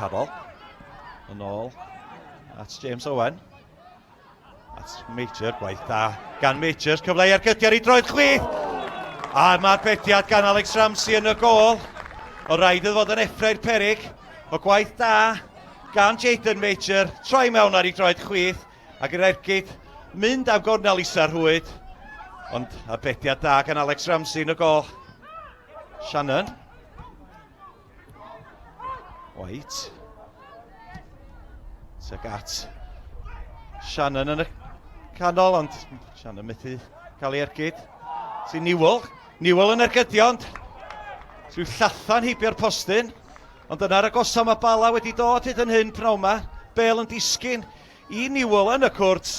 Carroll. Yn ôl at James Owen. At Major, gwaith da gan Major. Cyfle i ergydio ar ei droed chwith. A mae'r bediad gan Alex Ramsey yn y gôl. O rhaid iddo fod yn effro i'r perig. O gwaith da gan Jaden Major. Troi mewn ar ei droed chwith. Ac yr ergyd mynd am gornel isa'r rhwyd. Ond arbediad da gan Alex Ramsey yn y gôl. Shannon. White. Tuag at Shannon yn y canol, ond Shannon methu cael ei ergyd. Sy'n Newell. Newell yn ergydio, ond rhyw llathan heibio'r postyn. Ond dyna'r agosa mae Bala wedi dod hyd yn hyn pnawn yma. Bale yn disgyn i Newell yn y cwrt.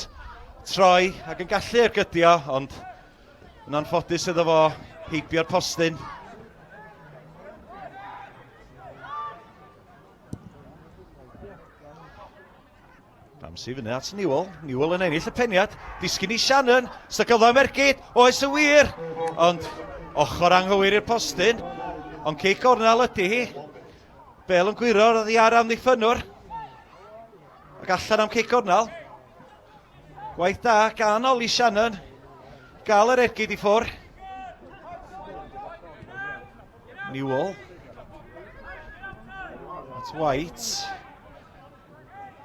Troi ac yn gallu ergydio, ond yn anffodus iddo fo heibio'r postyn. Ramsey fyny at Newell. Newell yn ennill y peniad. Disgyn i Shannon. Sygylo am ergyd. Oes y wir. Ond ochr anghywir i'r postyn. Ond cic gornel ydy hi. Bel yn gwyro oddi ar amddiffynnwr. Ac allan am cic gornel. Gwaith da gan Ollie Shannon. Gael yr ergyd i ffwr. Newell. At White.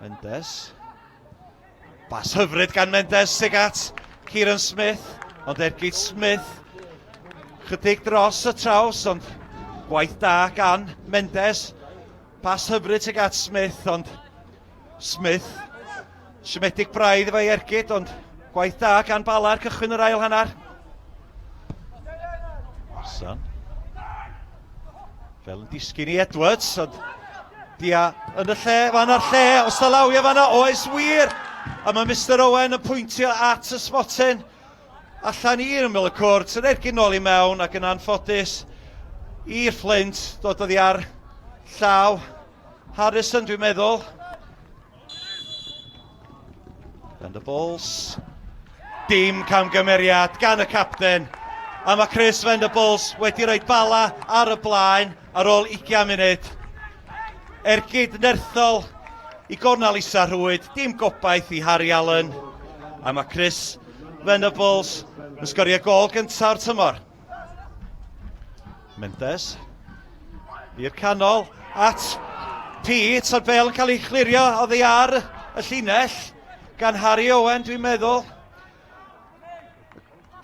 Mendes. Bas hyfryd gan Mendes syg at Kieran Smith. Ond ergyd Smith chydig dros y traws, ond gwaith da gan Mendes. Pas hyfryd tuag at Smith, ond Smith, siomedig braidd efo'i ergyd, ond gwaith da gan Bala ar cychwyn yr ail hanner. Arson. Fel yn disgyn i Edwards, ond dia yn y lle, fan ar lle, os da lawia fanna, oes wir! A mae Mr Owen yn pwyntio at y smotyn. Allan i'r ymyl y cwrt, yn ergyn nôl i mewn ac yn anffodus i'r Fflint dod oddi ar llaw Harrison dwi'n meddwl. Venables. Dim camgymeriad gan y capten. A mae Chris Venables wedi rhoi bala ar y blaen ar ôl 20 munud. Ergyd nerthol i gornel isa rhwyd, dim gobaith i Harry Allen. A mae Chris Venables yn sgorio gol gynta'r tymor. Mendes i'r canol at Pete, a'r bel yn cael ei chlirio oddi ar y llinell gan Harry Owen, dwi'n meddwl.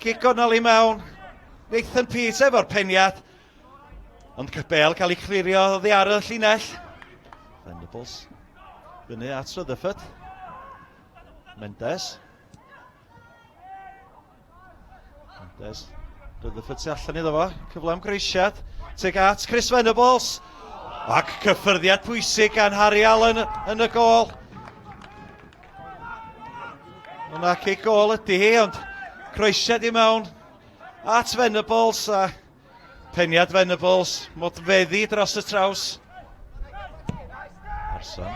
Cic o'n i mewn. Nathan Pete efo'r peniad. Ond bel cael ei chlirio oddi ar y llinell. Venables. Fyny at Rutherford. Mendes. Mendes. Rutherford tu allan iddo fo. Cyfle am groesiad. Tuag at Chris Venables. Ac cyffyrddiad pwysig gan Harry Allen yn y gol. Yna cic gol ydy hi, ond croesiad i mewn at Venables a Peniad Venables, modfeddi dros y traws. Arson.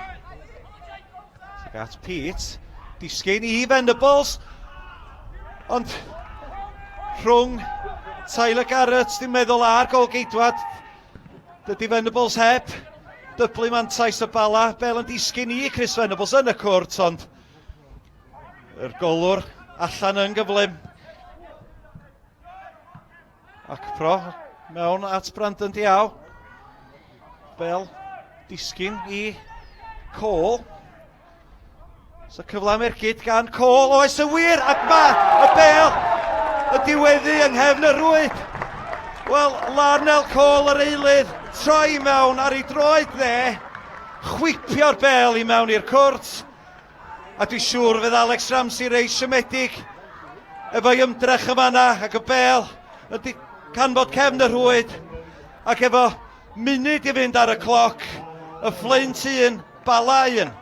Tuag at Pete. Disgyn i Venables. Ond rhwng Tyler Garrett, dwi'n meddwl, a'r golgeidwad. Dydy Venables heb dyblu mantais y bala. Bel yn disgyn i Chris Venables yn y cwrt, ond yr golwr allan yn gyflym. Acpro mewn at Brandon Diaw. Bel disgyn i Cole. So cyfle am ergyd gan Cole. Oes y wir ac mae y bel y diweddu yng nghefn y rwyd. Wel, Larnell Cole yr eilydd, troi mewn ar ei droed dde, chwipio'r bel i mewn i'r cwrt. A dwi'n siŵr fydd Alex Ramsey reit siomedig efo'i ymdrech yn fanna ac y bel yn canfod cefn y rhwyd ac efo munud i fynd ar y cloc, y Fflint 1, Bala 1.